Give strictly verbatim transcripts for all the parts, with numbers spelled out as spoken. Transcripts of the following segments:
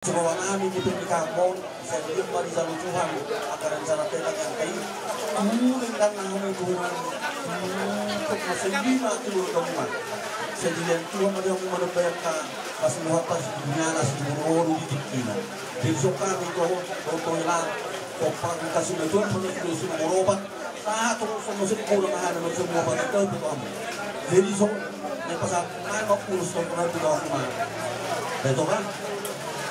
Songon hami di pernikahan on, sai dilehon ma dijalo Tuhan angka rencana tena di angka i. Uling dan na hami Tuhan. Untuk masendima tu rumah. Sai dilehon Tuhan ma di hamu manambai angka, pas mengapa si dunia nasi di rumah di tingkina. Jadi songon hami tu, tu, tu, lah. Kompak dikasih Tuhan, penuh sudah sudah berobat. Sahat tu, songon sini kurang ada, macam apa kita tu kamu. Jadi so, naik pasar, naik kok kurus, kok kurang tu kamu mah. Betul kan?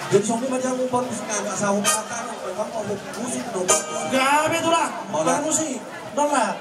Jadi songon macam apa musik, nggak sahur makan, apa apa musik dong. Gabe tu lah. Malah. Musik dong lah.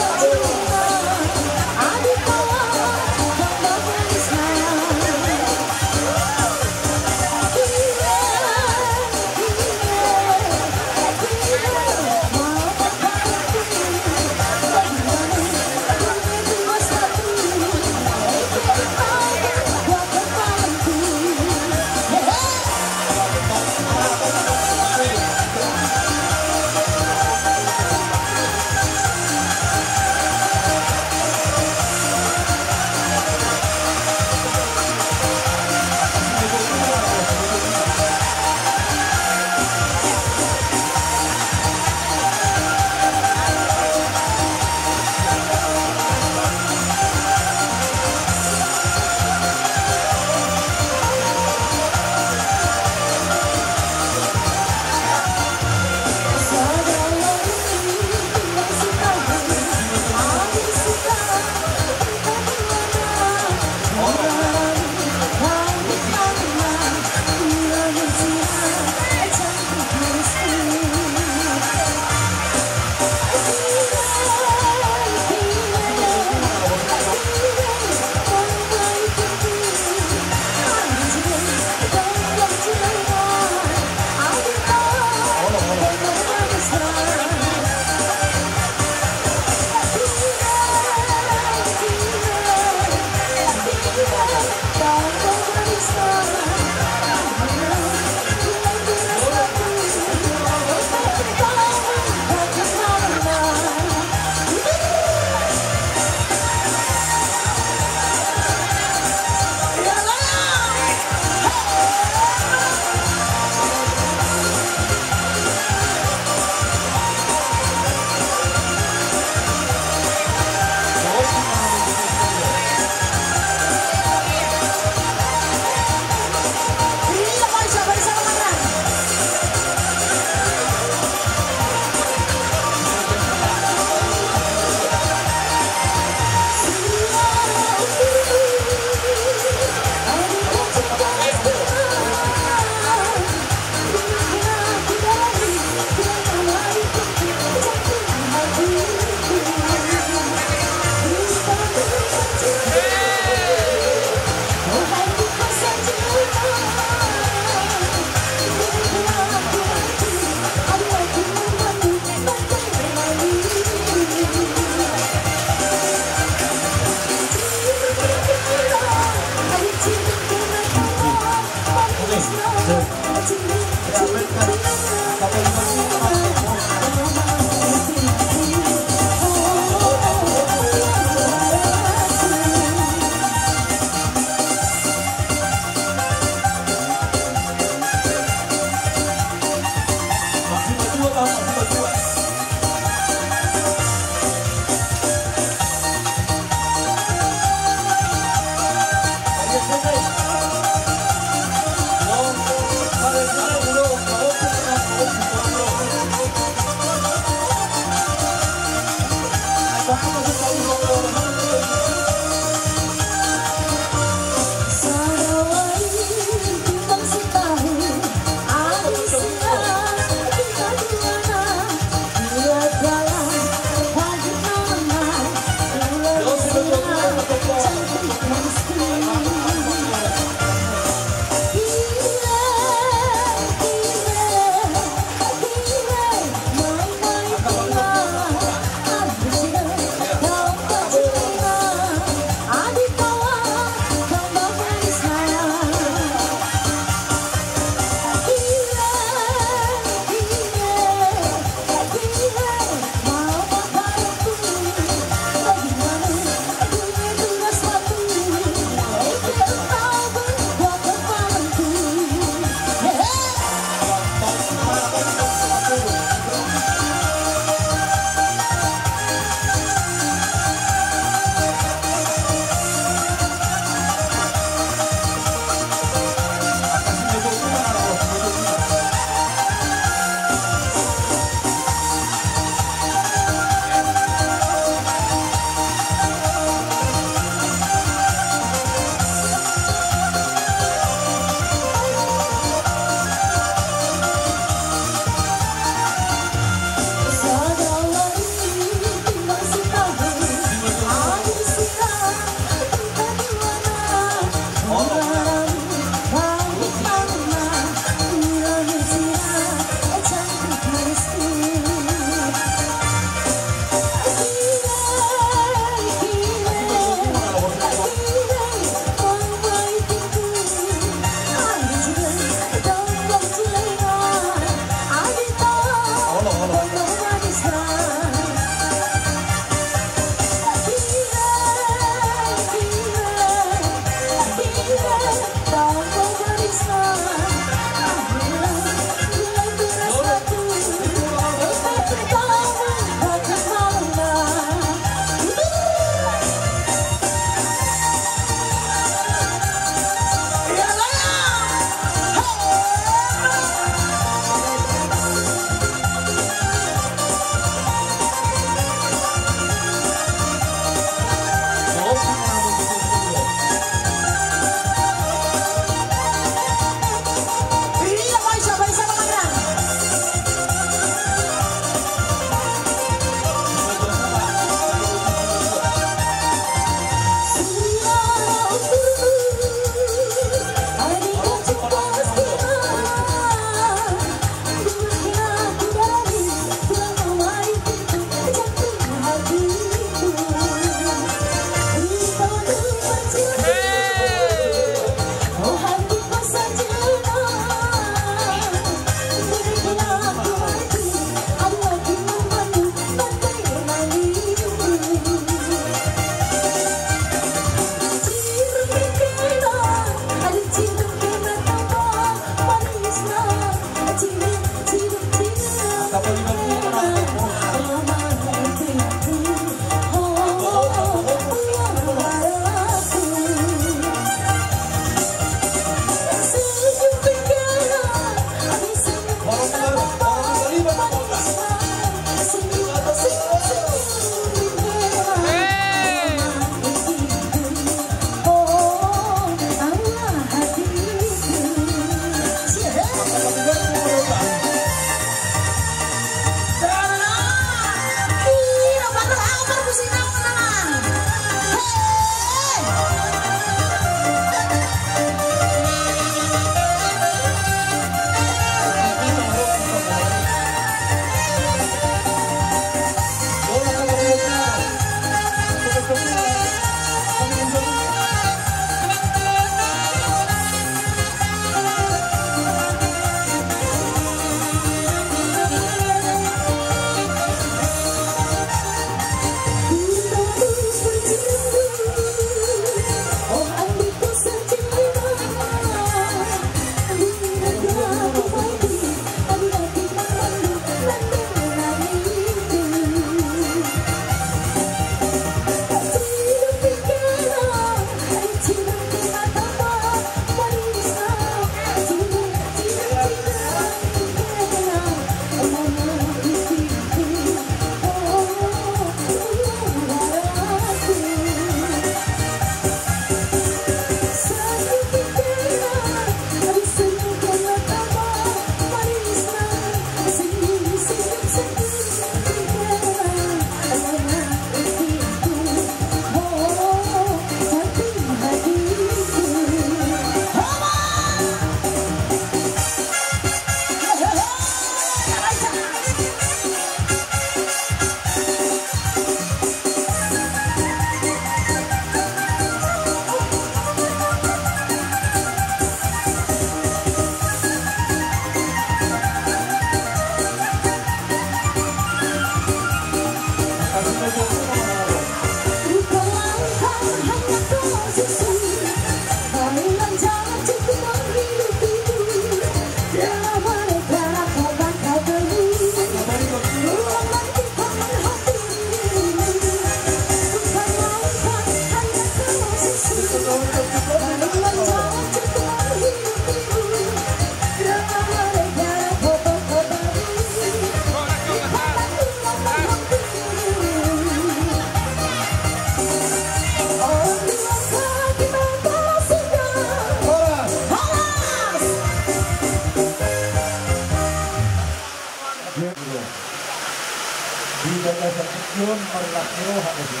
Di bagasan tingki on marlas ni roha dope.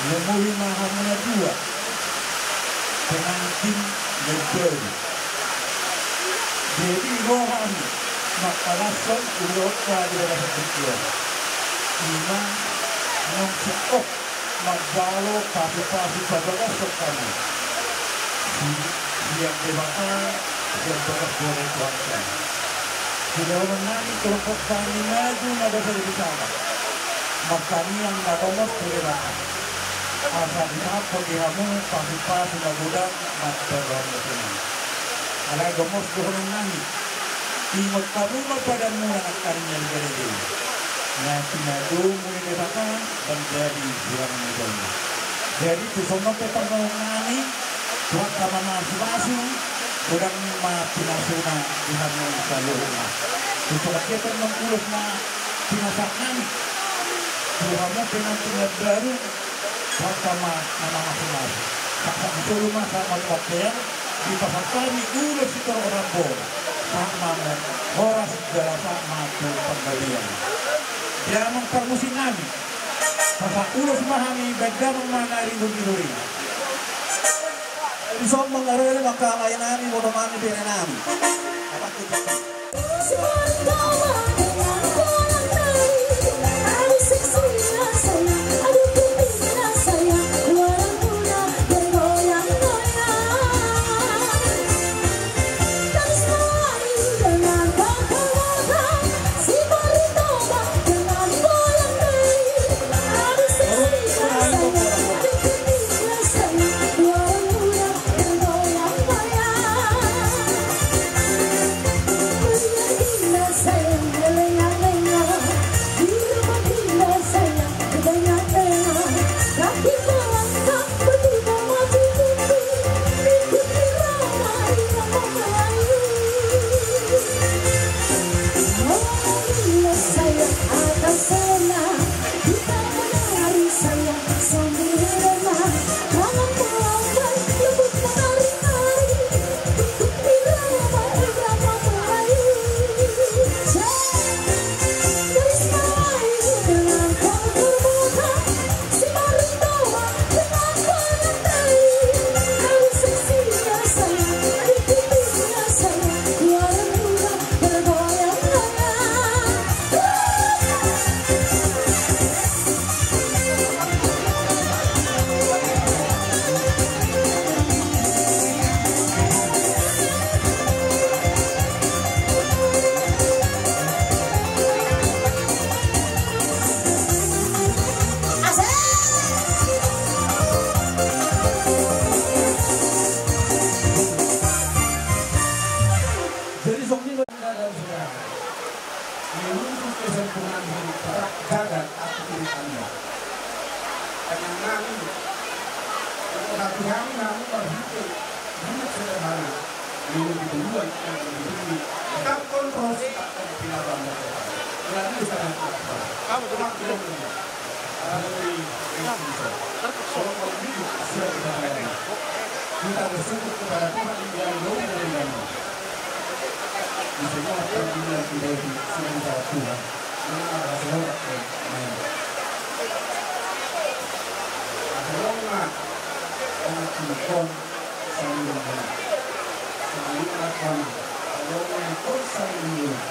Lomohi ma hamu na dua pengantin na baru. Jadi ro hami mangkalashon ulaonta di bagasan tingki on. Ima naung singkop manjalo pasupasu pabagashon hamu. Si-, sian Debata, sian bagas bona ni Tuhanta. Sidohonon nami kelompok tani maju na dosa di sana. Martangiang ma gomos tu Debata. Asa disahaphon di hamu pasupasu na godang. Alai gomos dohonon nami. Ingot hamu ma padanmuna nangkaning na di Galilea. Na pinadomu ni Debata manjadi silang ni jolma. Jadi tu songon pe parmahon nami, Tuhanta ma mamasu-masu, godang ma pinasuna di hamu saluhutna. Tu songon pe parmahon ulos na pinasahat nami tu hamu pengantin na baru, Tuhanta ma na mamasu-masu. Sahat solu ma sahat marpambahenan, dipasahat hami ulos sitorop rambu. Sahat ma horas jala sahat ma tu panggabean. Di amang parmusik nami, pasahat ulos ma hami, baen damang ma na ringgit-ringgit. Di son mangarere mangkahalai nami, boto nami, bere nami. Apa tu Jadi songon i ma. Menuju kesempurnaan hidup, jagat atau pilihannya. Tangiang nami, untuk hati kami, namun marhite hidup sederhana, menuju tujuan yang lebih tinggi, tetap kontrol sikap dan perilaku Anda. Melalui sana kita. Kita bersyukur kepada Tuhan yang jauh dari kami. Di semua pergumulan kita itu, sering salah Tuhan. Memang ada seorang yang main. Ada orang, orang telepon, sambil ngomong. Sambil ngomong, ada orang telepon, sambil ngomong.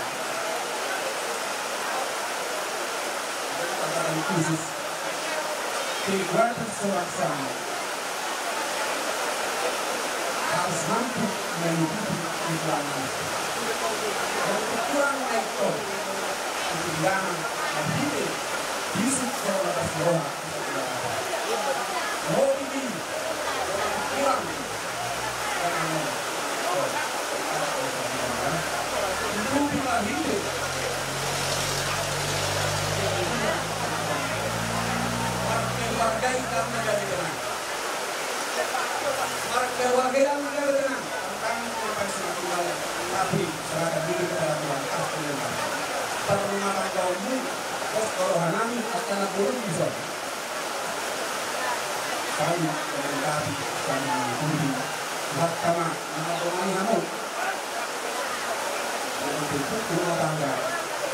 Catatan khusus. Kegiatan sewaktu harus mampu mengikuti kehilangan. Untuk kurang naik tol, kehilangan, dan hidup, bisik seolah berseolah. Mau ini, kurang. Tapi serahkan diri kepada Tuhan, pasti dia mampu. Terima kasih, Om. Terus kalau Hanami, akan aku bisa. Saling melengkapi, saling menghibur. Buat sama, nama teman kamu. Untuk rumah tangga.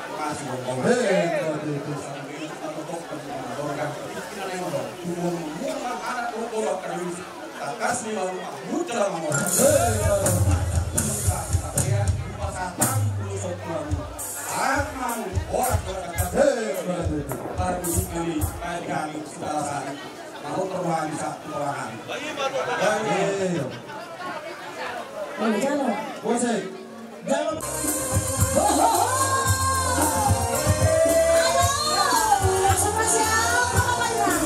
Makmasi bombong. Hei, betul, betul. Sambil kita tutup dengan dorga. Kita nengok dong. Tumbuh murna anak bola terus. Takas ni baru aku telah mengorok. Hei, betul. Tapi ya, lupa satang puluh satu. Anak mau orang berkata. Hei, betul, betul. Baru sekali, kali kali sudah sehari. Mau terulang di satu ruangan. Hei. Hei, jalo. Musik. Jalo. Ho, ho, ho. Ayo, langsung masuk, apa, Pak Iwan?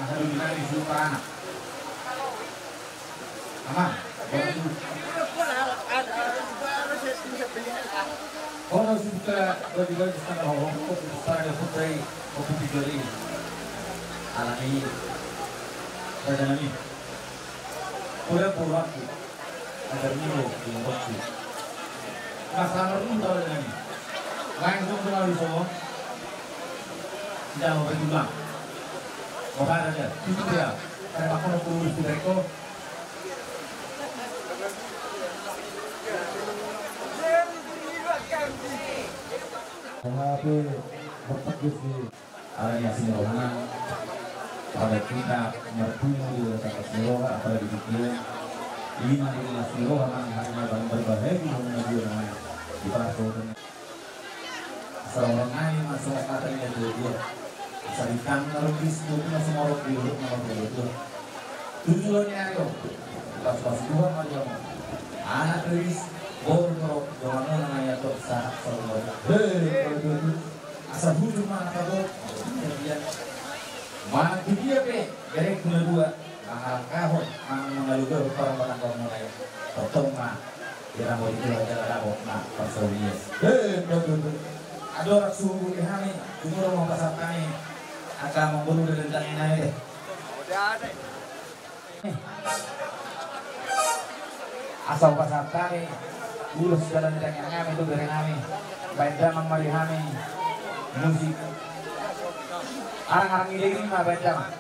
Aha do binari suka anak. Aman. Ora suka bagi-bagi sana ho, ho, ho, sana ho, ho, ho, ho, ho, ho, ho, alani. Raja nami. Ora pura. Agar milo di waktu. Masa merlu tahu dengan ini. Langsung kenal di Solo. Tidak mau berjuang. Mau ada aja. Itu dia. Saya bakal perlu di Beko. Mengapi bertegas di Alani asi ni rohana, pada kita mertemu di dalam tangkas ni roha, apalagi di dia. Ima di dalam asi ni roha, mana hari ini paling berbahagia, mana dia namanya. Di parto. Seorang nani masuk kata dia dua-dua. Sari tang narukis, dua-dua masuk morok di urut nomor dua-dua. Tujuan ni ayo. Pas-pas dua kali kamu. Anak rilis, bor, bor, jangan mau namanya tok, sahak, seorang. Hei, dua-dua. Asa bujur manang tabo. Manang tu dia pe, garek guna dua. Mangalangkahon, mangalugahon parombanan kamu mulai. Totong ma. Ira mau itu aja lah dapot na parsaunian. Hei, betul, betul. Ada orang suruh di hami, cuma orang mau pasar kami. Angka mau bolu dari tentang ini deh. Asa hupasahat hami ulos dalan ni tangiang hami tu bere nami. Baen damang ma di hami musik. Arang-arang i daging ma baen damang.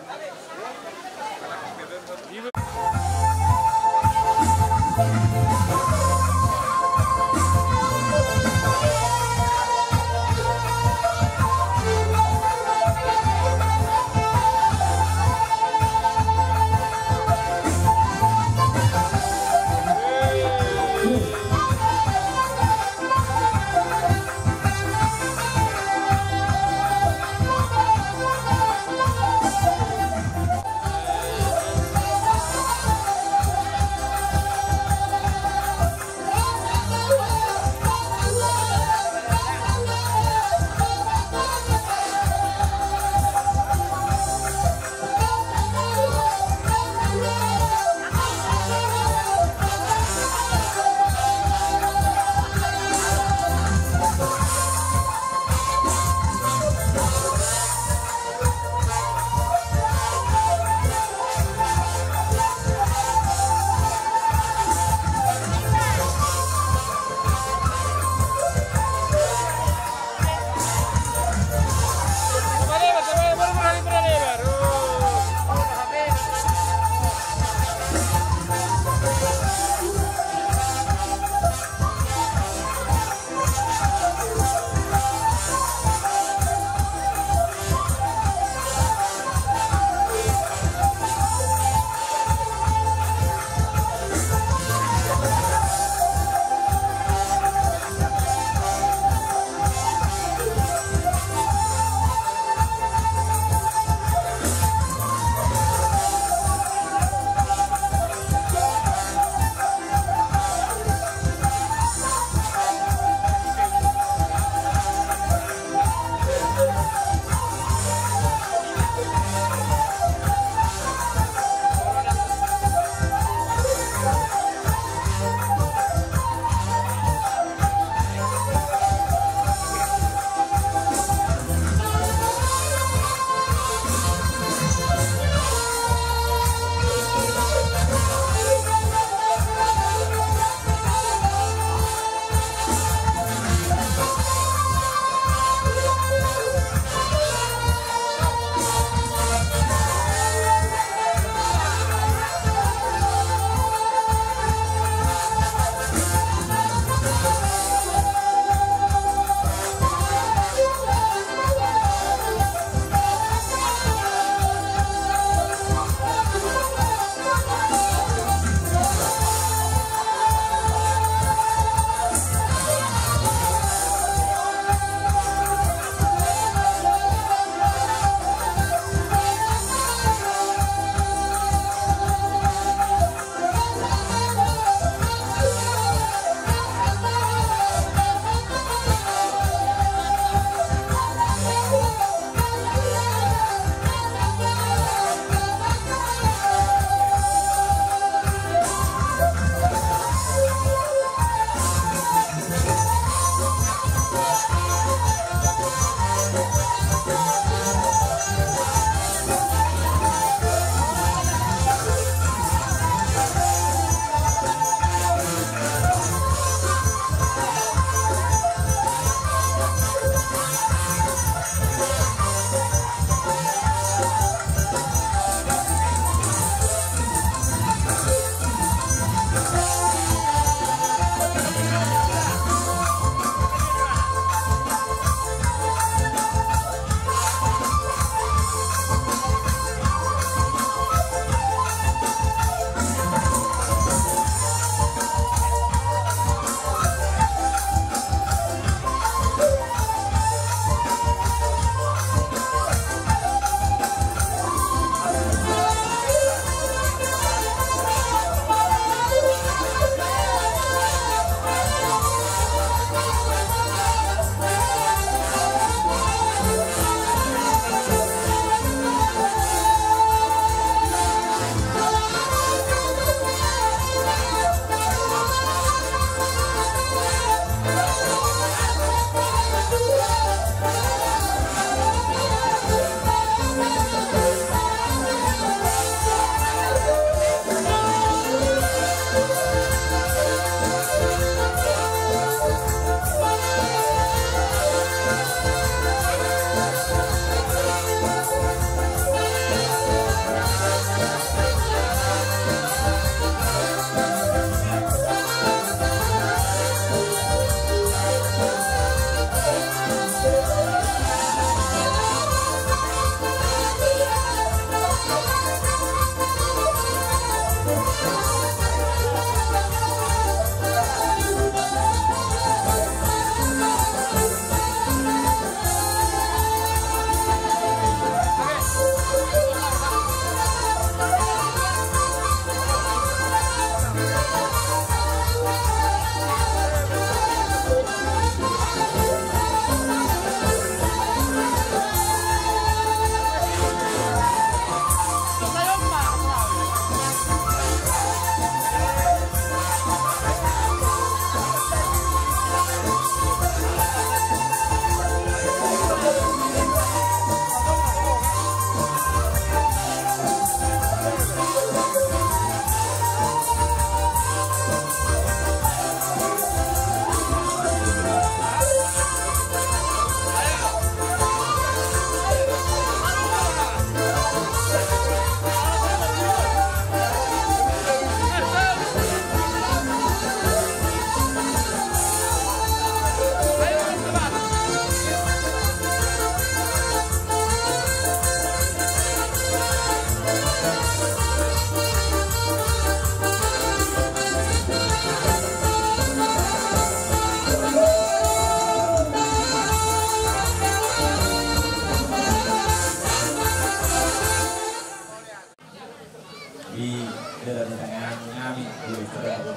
Dalan ni tangiang nami di Israel.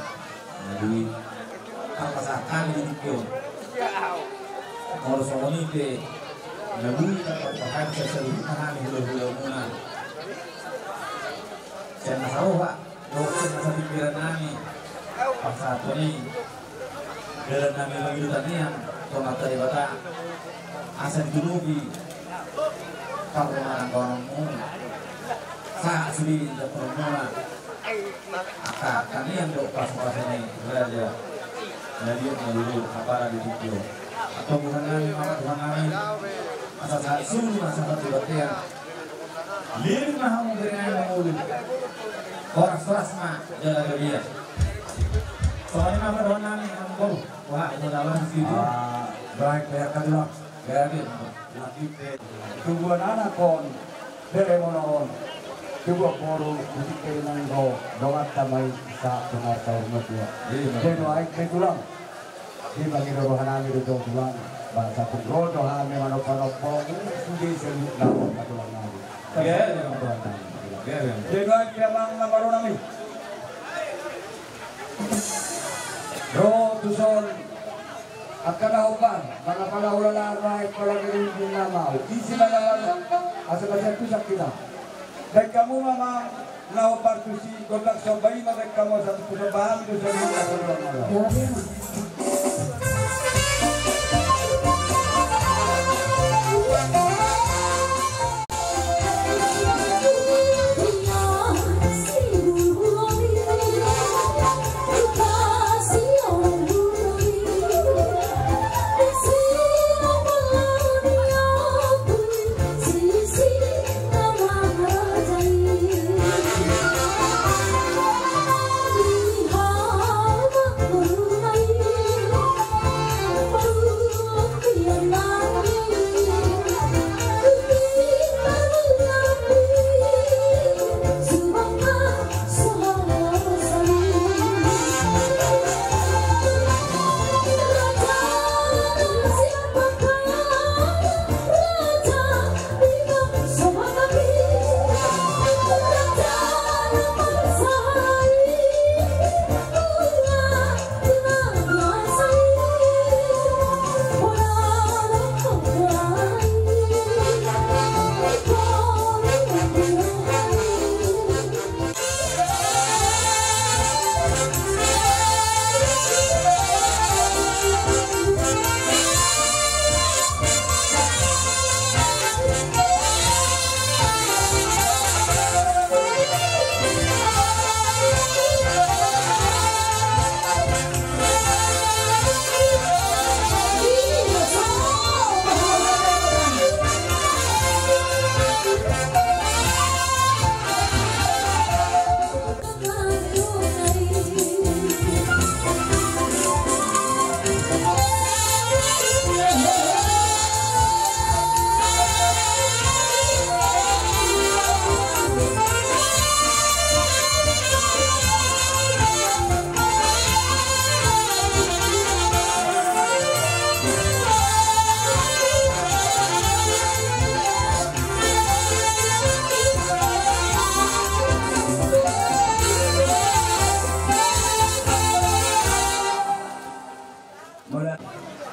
Na boi tarpasahat hami di tingki on. Molo songon i pe na boi tarpasahat hami sian saluhutna hami hula-hulamuna. Sian na saroha dohot sian na sapingkiran nami. Pasahathon i dalan nami mangido tangiang tu Amanta Debata asa ditulupi parromanan donganmu. Sahat sude di parromanan angka tangiang dohot pasu-pasu ni raja na liat na lolo apala di tingki on. Antong Tuhan nami, Amang Tuhan nami, asa sahat solu ma sahat tu bontean. Leleng ma hamu bere nami mangolu. Horas-horas ma jala gabe ia. Songon i ma pandohan nami, Amang Boru. Wah, ini dalam situ. Ah, baik, baik, kan, Bang. Gabe, Amang Boru. Tubuan anak on, bere muna on. Tubuan boru, musik bere nanggo. Dongan tamai, sa, dongan saur matua. Iya, Bang. Jadi, baik, baik, Tulang. Di mangido roha nami do jong Tulang, bangsa pun ro do hami manompa-nompa, sude saluhutna ma Tulang nami. Iya, iya. Tulang nami. Iya, iya. Jadi, baik, ya, Bang, na baru nami. Ro tuson, angka na hombar, mana pala ulala rai pala geri di nama. Isi mana asa baca tusak kita. Dan kamu mama na hombar tusi. Gondang somba i ma baen hamu satu, somba hami do satu, satu.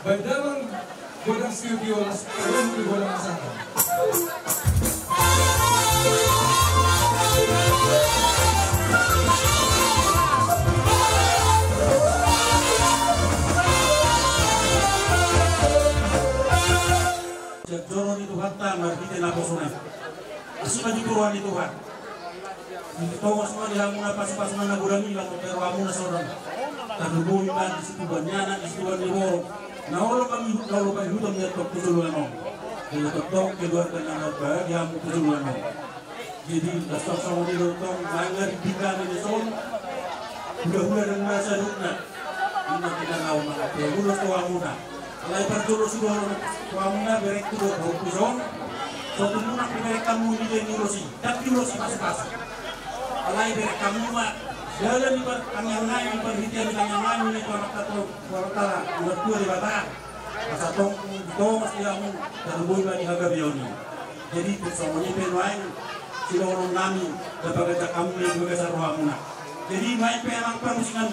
Baen damang godang sitio las, godang di godang asal. Joro ni Tuhanta marhite naposona. Asi ma di roha ni Tuhan. Di tongos ma di hamuna pasu-pasuna na godang i, laho pe rohamuna songon. Tarlumobi ma di situan ni anak, di situan ni boru. Na olo pangihuton, na olo pangihuton ni antong tu joloan on. Jadi tongtong keluarga na marbahagia hamu tu joloan on. Jadi las songon i do tong, mangarintik hami di son. Hula-hula dan masa dukna. Ima kita nau mangapea ulos tu hamuna. Alai parjolo sude on tu hamuna, berengku do, borungku son. So tumundalhon bereng hamu di dia ni ulos i, tapi ulos i pasu-pasu. Alai bereng hamu ma dalan ni par-, tangiang nami, parhitean ni tangiang nami tu Amanta, tu Amanta na martua Debata. Asa tong, tongos di hamu, tarlumobi ma di hagabeon i. Jadi songon i pe nuaeng. Sidohonon nami, dapagan jangkon nami, dapagan jangkon rohamuna. Jadi, main pe amang parmusikan.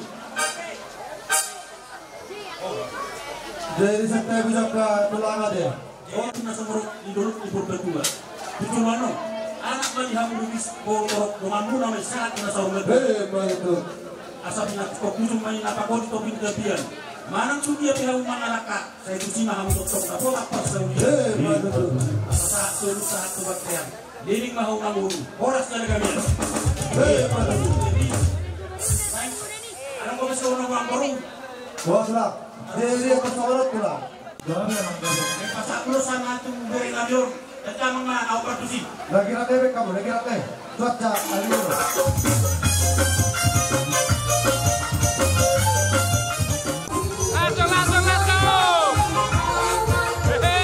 Jadi, santabi jangka tulang ate. Oh, na sumurut di dolok ni Purba Tua. Tujuan on, anak bani hamu lubis, boru torop, donganmuna ma i sahat na saur matua. Eh, baik tu. Asa pinantikhon hujung ma i na pangoli topi ni tapian. Manang sude pe hamu mangalangka, sai tusi ma hamu tongtong dapotan parsaulian. Eh, baik tu. Asa sahat solu, sahat tu bontean. Leleng ma hamu na ngolu, horas jala gabe. Eh, baik tu. Jadi, baik. Adong do songon na boru. Horas lah. Jadi, apa songon na boru? Pasahat molo sanga tu bere nami on. Tanda ma na opat tusi. Lagi rame be kamu, lagi rame. Cuaca, ayo. Langsung, langsung, langsung. Hehe.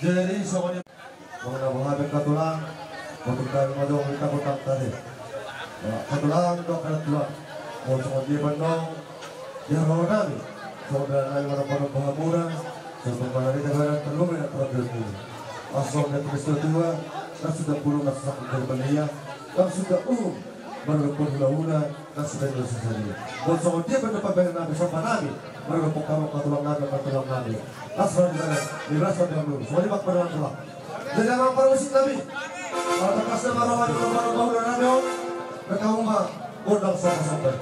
Jadi, songon i. Molo na boha be angka tulang, molo tung tahe ma jo hita kota tadi. Angka tulang, dohot angka tulang. Molo songon dia pe annon, di haroro nami. Songon dia nami manampanon boha muna, songon dia nami manampanon boha muna. Asa songon dia tu tua, na suda pulu na sasak dari balia, na suda uhum. Marga Purba Tua, na suda dosa sadia. Molo songon dia pe na pambahenan nami, somba nami. Marga Purba Tua, angka tulang nami, angka tulang nami. Asal di sana, di rasa di ambil. Songon i ma angka tulang. Jadi amang parmusik nami. Ala tangkas na ma roha ni amang parmusik nami on. Rekamu ma gondang sapa-sapa.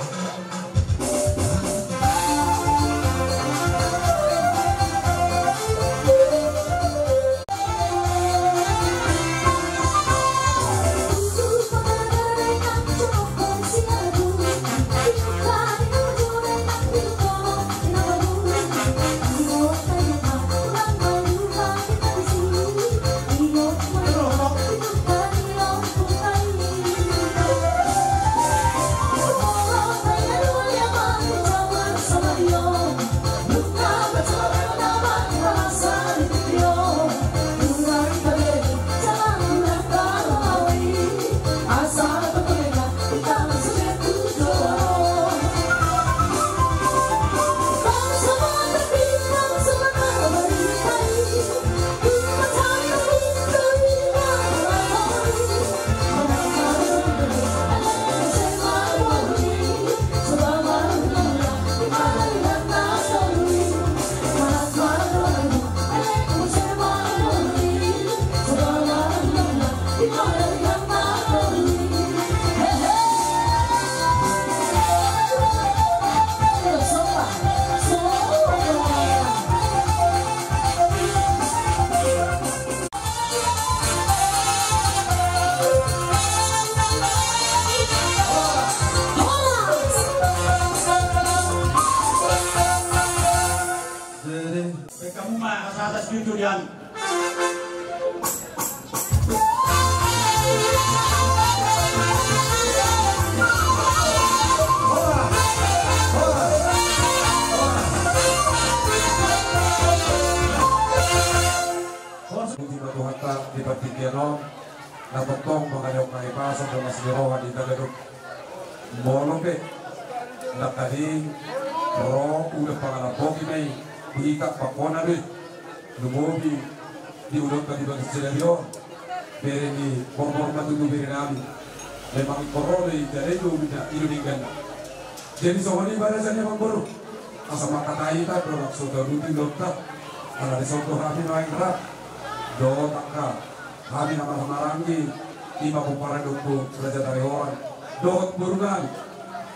Jadi, kamu mah atas itu, Dian. Puji ma Tuhanta di partingkian on, na tongtong mangalehon hahipason dohot las ni roha di hita ganup. Molo pe ndang tading ro udan pangalamboki ma i, di hita pangkona do i. Lumobi di ulaonta di bagas sadari on, bere ni borbor ma tutu bere nami. Memang ingkon ro do i, jala i do ulaonta, i do dengganna. Jadi songon i barasan i, amangboru. Asa mangkatai hita dohot so taruti ulaonta. Ala dison do hami nuaeng rap dohot angka hami na marhahamaranggi, i ma pomparan ni Ompu Raja Tarihorang dohot boru nami.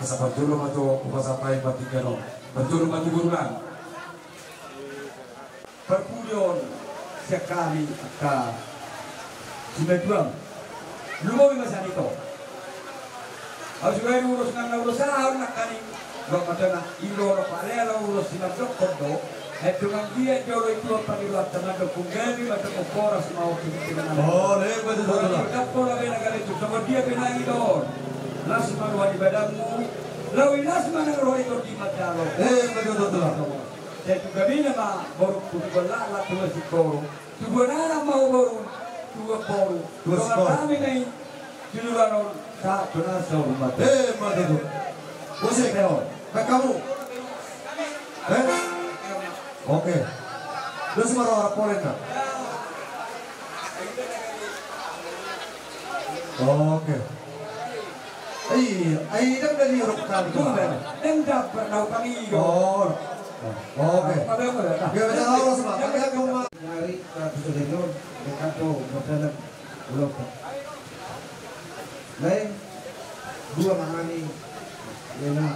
Asa parjolo ma jo hupasahat hami partingkian on. Parjolo ma tu boru nami. Parpudi on sian hami angka simatuam. Lumobi ma sian ito. Ahu sibahai ulos nang na ulos aha on nangkaning. Dok ma tona i do, dok ma lea na ulos simandokkon do. Ai tongan dia jolo i Tuhan pangidoanta mandok, gabe ma tong horas ma on tu tingki na. Oh, lek betul betul. Tongan dia pe na gabe tu tongan dia pe na i do on. Las ma roha ni badanmu. Laho i las ma nang roha i tondi mandalo. Eh, betul betul. Sai tu gabena ma borungku, tu gollakna tu las ni boru, tu bonana ma ho boru, tu ho boru. Tu ho boru. Dongan hami na i tu joloan on, sahat tu na saur matua. Eh, mantap tu. Musik. Ayo. Back kamu. Eh? Oke. Terus ma roha polen na. Oke. Iya, ai dang dari rok kami tu. Dang dapat nau kami do. Oh. Oke. Dia baca lawas ma. Kami aku ma. Nyari satu sejengkol, dekat tu berjalan. Ulo. Lae, dua ma hami, ia na,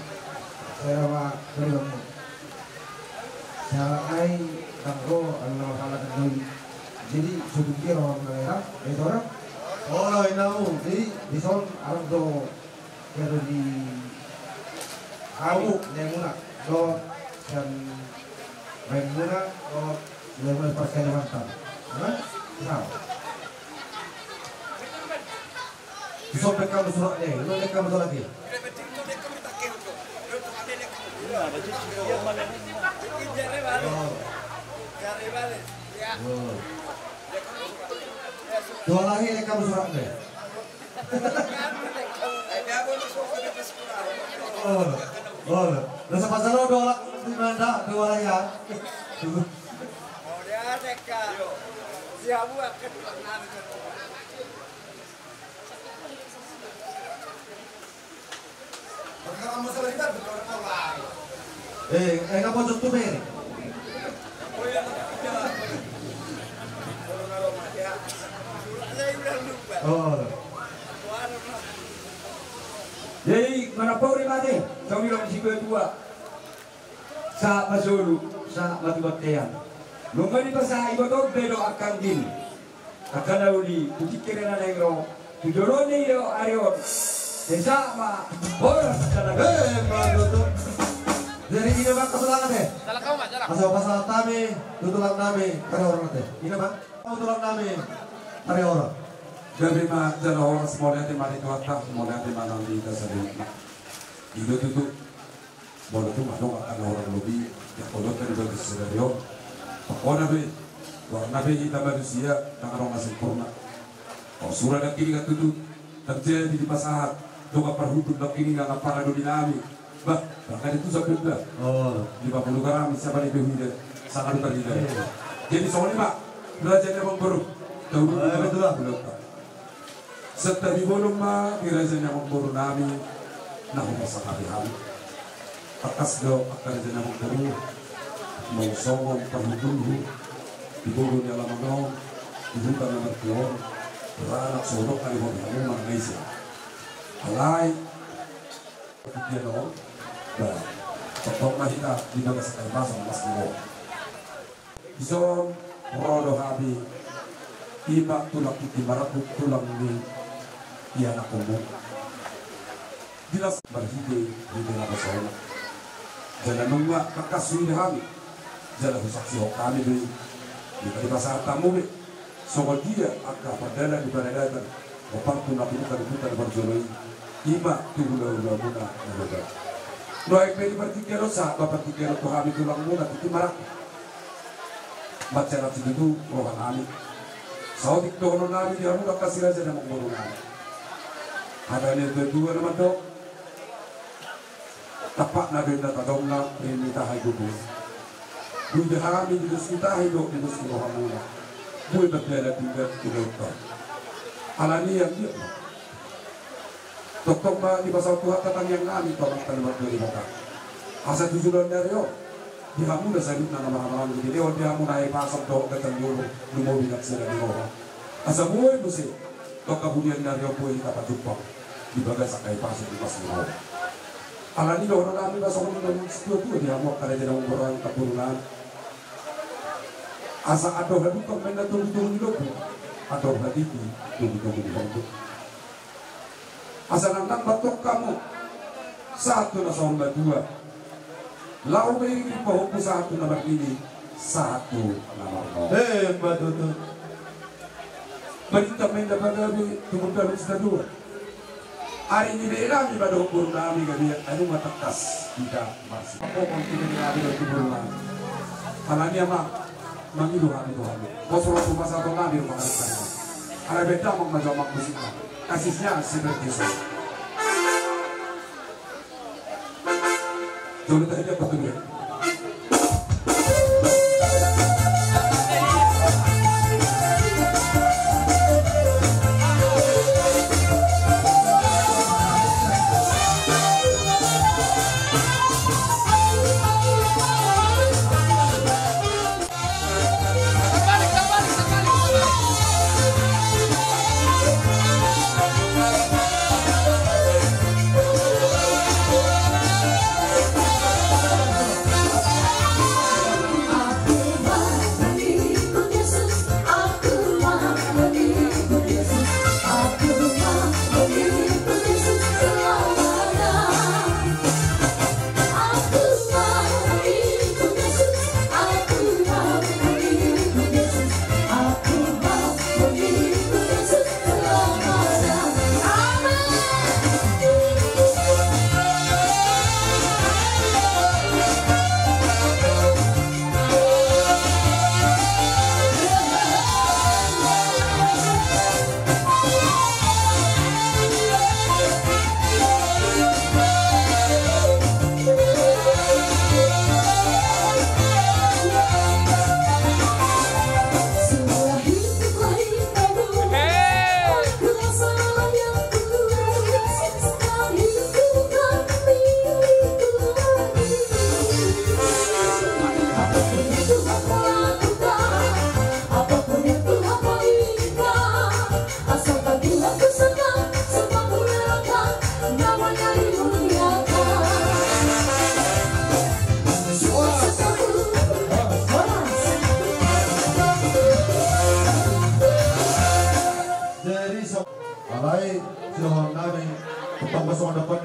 sera ma, dua ma. Sala ai, tanggo, ala na masalah kan doi. Jadi, sudah dia orang na era, eh, orang. Oh, lae, namu. Jadi, dison, alam do, kira di, abu, Maimuna, do, dan Maimuna, do, Maimuna pas kaya mantan. Hah? Nah. Disobek kamu surat ni, lu lek kamu lagi. Oh. Oh. Dua lagi lek kamu surat ni. Oh. Oh. Rasa pasal dua lagi di mana? Dua lagi ya. Eh, eh, nga pojok tu, Mer. Oh. Saulirang situa-tua. Sahat ma solu, sahat ma tu bontean. Nunga dipasahat ibotom pe do angka anggim. Angka na uli, tu tingki na naeng ro, tu jolo ni do ari on. Sai sahat ma, horas, salam. Eh, ma tutu. Jadi ina ma angka salam, eh. Salam kau, Mak, salam. Asa pasahat hami, tu tulang nami, Parihorong, eh. Ina ma, tu tulang nami, Parihorong. Gabe ma jala horas, mauliate ma di Tuhanta, mauliate ma nang di hita saluhutna. I do tutu. Molo tung adong angka na hurang lobi, dipabotohon di bagasan sadari on. Pokokna pe, goarna pe hita manusia, ndang adong na sempurna. O, sura nangkiningan tutu, ndang jadi dipasahat dongan parhundul nangkiningan, ampara dohot inanami. Bah, bahkan itu sampe bah. Oh. Lima puluh gram siapa di Behuda, sangat luar biasa. Iya. Jadi songon i ma, raja ni amangboru. Tahu. Eh, betul lah. Santabi bolon ma di raja ni amangboru nami na hupasahat hami. Tangkas do angka raja ni amangboru, molo songon parhundulhu, di bolon ni alaman on, di huta na martua on, ra anak sodok kali hot hamu manang ise. Alai, di dia on, ba, tongtong ma hita di bagasan angka ipason mas ni on. Dison ro do hami, i ma tulang tingki marangkup, tulang ni ianakhonmu. Di las marhite, hite na pasahat. Jala nunga tangkas huida hami, jala husaksihon hami do i. Di bagasan pasahatanmu be. Songon dia angka pardalan di paradatan, gompar tu na pinungka di huta na parjolo i, i ma tu hulahulamuna na loba. Nuaeng pe di partingkian on sahat ma partingkian on tu hami tulangmuna tingki marangkup. Mansai na situtu rohanami. Saotik dohononnami di hamu angka si raja ni amangboru nami. Hata ni natuatua na mandok. Tampakna do inna tadong na rin ni tahi gogo. Boi do hami di dos ni tahi dohot di dos ni rohamuna. Boi mardalan tinggal di lautan. Alani i anggiat ma tongtong ma dipasaut Tuhanta tangiangnami tu Amanta na martua Debata. Asa tu joloan ni ari on, di hamuna saluhutna na marhahamaranggi dilehon di hamuna hahipason dohot ganjang ni umur, lumobi nang sada ni roha. Asa boi muse tu angka bulian ni ari on boi hita pajumpang di bagasan hahipason di bagasan ni roha. Alani i dohononnami ma songon na nidok ni situatua di hamu angka raja na umur angka boru nami. Asa andor hadungka ma inna togutogu ni lombu, andor hatiti togutogu ni horbo. Asa nangnang ma antong hamu sahat tu na saur matua. Laho ma iring-iring pahompu sahat tu na marnini, sahat tu na marnono. Emma tutu. Marhite ma inna pagabe tumundalhon sitadoan. Ari ni berenami ma dohot borunami gabe i, ai nunga tangkas hita marsi. Pokokna tu berenami dohot tu borunami. Alani i ma, mangido hami tu hamu. Pos ro tu pasahatonnami do mangalusi. Alai baen damang ma jo amang musikna. Kasihnya seperti itu. Jolo tahe dia patuluan.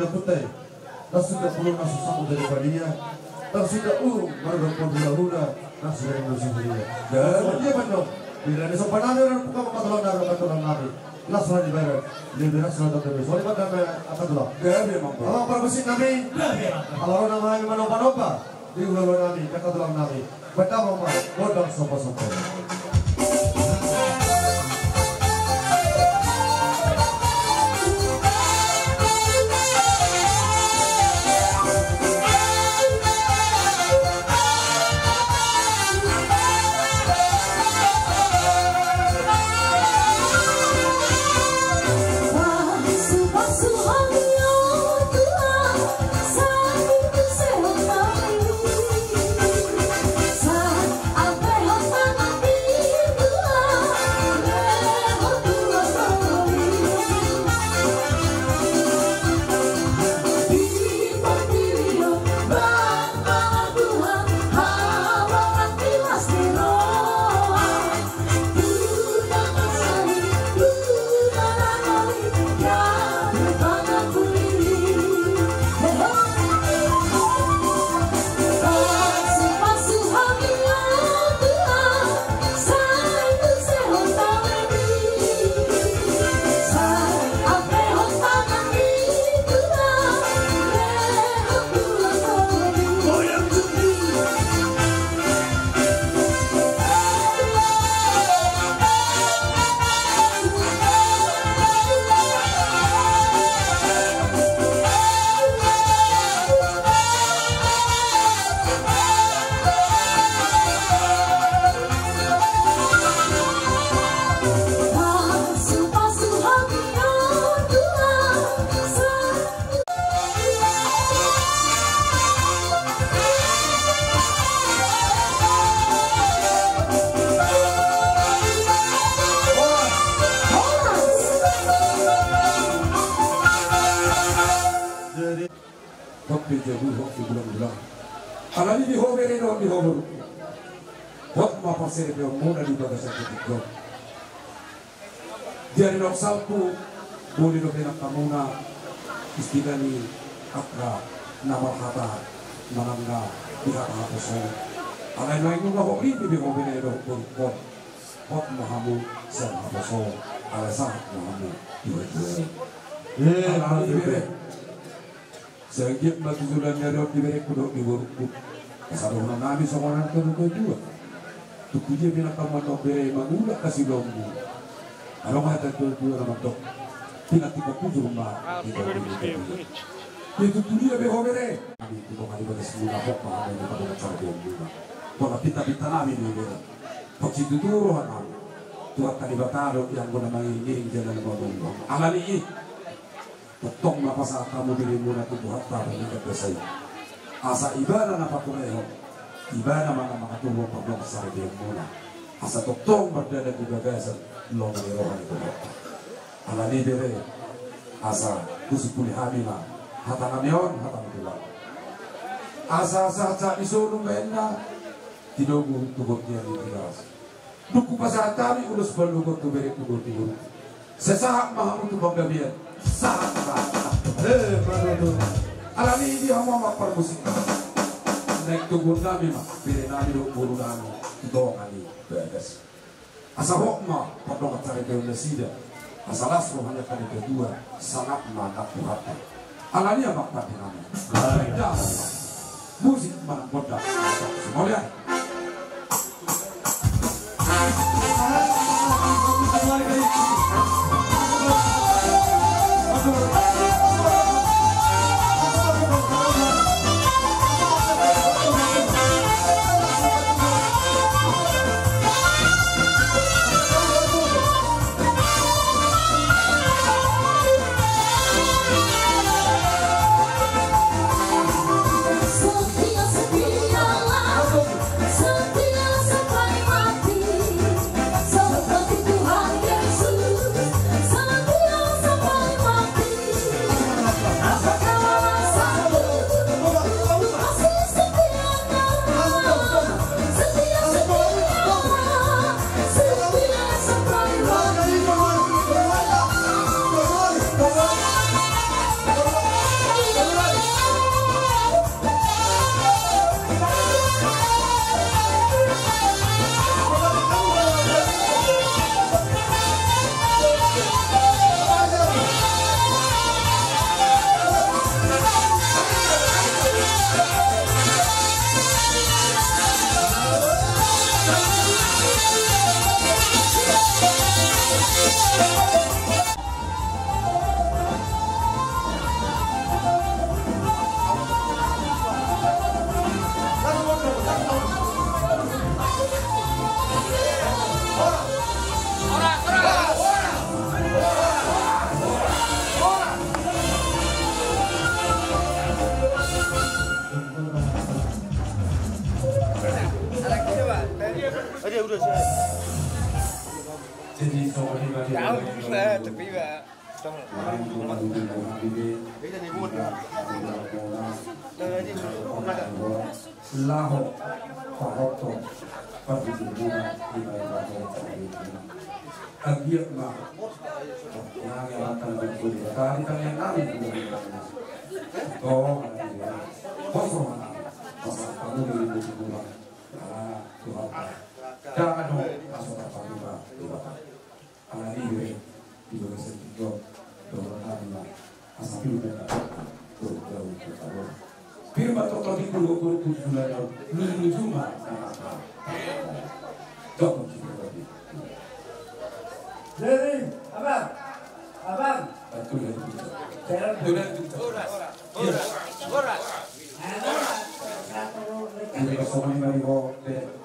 Putai, na suda pulu na susah udah di badia, na suda urung baru dapat hula-hula, na suda yang masih hula. Dan dia benar, bila dia sopan ada orang buka maka tulang nari, maka tulang nari. Las lah di barat, lebih las lah tapi soalnya pada apa tulang. Gabe, Amang Parmusik. Amang Parmusik nami. Gabe, Amang Parmusik. Kalau nama kami manopa-nopa, di hula-hula nami, maka tulang nami. Pertama, Pak, gondang sopo-sopo. Hot pe jabu, hot pe gulang-gulang. Alani di ho bere dohot di ho boru. Hot ma parsaripeonmuna di bagasan tingki on. Jadi nunga salpu, boi dope nang hamuna istilah ni angka na marhata manang na di hata haposo. Alai naeng nunga hot rinti be ho bere dohot boru on. Hot ma hamu sian haposo, alai sahat ma hamu di hot bere. Eh, alani bere. Sai anggiat ma tu joloan ni ari on di berengku dohot di borungku. Asa dohonon nami songon hata ni natuatua. Tung tu dia pe nang hamu mandok bere, mangula hasilomu. Adong hata ni natuatua na mandok, pinantikhon hujur ma di borungku. Tung tu dia pe ho bere. Nami tu tonga ni bagasmuna, hot ma hamu di pardongansaripeonmuna. Pola pintapinta nami do i bere. Hot situtu roha nami. Tuhanta Debata do i anggo na mangiringiring jala na mamolihon. Alani i. Tongtong ma pasahat hamu dirimuna tu Tuhanta Panggabean Basa i. Asa Ibana na paturehon, Ibana ma na mangaturhon pardongansaripeonmuna. Asa tongtong mardalan di bagasan lomo ni roha ni Tuhanta. Alani bere, asa husimpuli hami ma hata nami on, hata ni tulang. Asa sahat-sahat ni solu ma inna, tinogu tu bontean ni Tigaras. Dung hupasahat hami ulos pandohan tu berengku dohot tu borungku. Sai sahat ma hamu tu panggabean. Sahat ma. Eh, manodo. Alani i di hamu Amang Parmusik. Naeng toguon nami ma bere nami dohot boru nami tu tonga ni bagas. Asa hot ma pardongansaripeon nasida. Asa las roha ni angka na tuatua, sangap ma nang Tuhanta. Alani i ma pande nami. Baik. Musik manang gondang. Semuanya. Jadi songon i ma di laho pahothon parhitehita di bagasan anggiat ma. Yang yang akan berguna dari tangan kami. Tolong kosong. Pasal kamu di rumah. Tuhan. Jangan dong. Pasal apa kita? Ala ni i do, di bagasan tingki on, dohonon nami ma, asa pir ma, do, do, do, do. Pir ma tongtong di pulu, pulu, pulu, pulu, pulu, pulu, pulu, pulu, pulu. Jadi, abang, abang. Betul ya. Betul ya. Horas, horas, horas. Jadi, pas songon i ma di ho, de.